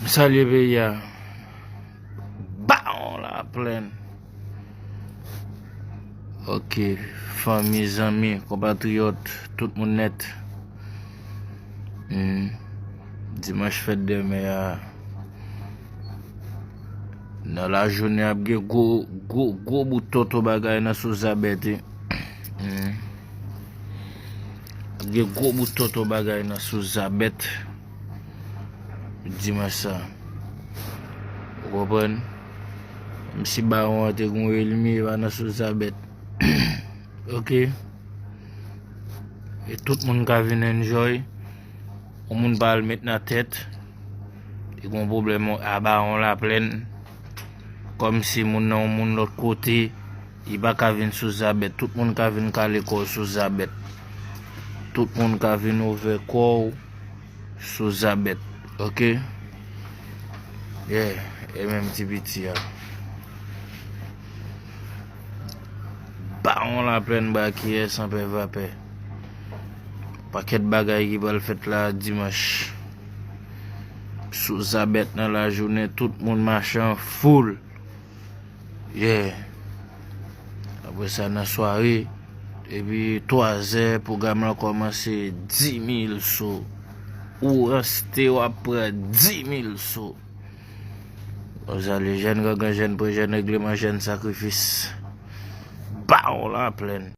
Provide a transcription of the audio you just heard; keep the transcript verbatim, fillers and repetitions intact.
Salye peyi a. Bawon Laplèn. Ok, fanmi, zanmi, konpatriyòt, tout moun nèt. Hmm. Dimanch fèt dè mè a. Nan lajounen ap gen gwo, gwo, gwo bout tonton bagay nan Souzabèt, wi. Hmm. Ap gen gwo bout tonton bagay nan Souzabèt. Dimanch sa. Ou konprann? Menm si bawon an te gen yon elmi, e pa nan Souzabèt. Ok? E tout moun ka vin enjoy. Yon moun pa al met nan tèt. Li gen yon pwoblèm a bawon Laplèn. Kòmsi moun nan yon moun lòt kote. Li pa ka vin Souzabèt. Tout moun ka vin kale kò yo Souzabèt. Tout moun ka vin ouvè kò w Souzabèt. Ok? Yeah, e menm ti piti a. Bawon Laplèn ba kiyès anpè vapè. Pakèt bagay ki pral fèt la dimanch. Souzabèt nan lajounen, tout moun mache an foul. Yeah. Apre sa, nan sware, depi twazè, pwogram lan kòmanse, di mil sou. Ou ranste, w ap pran di mil sou. Gonzale, jèn gangan, jèn pran, jèn règleman, jèn sakrifis. Bawon Laplèn.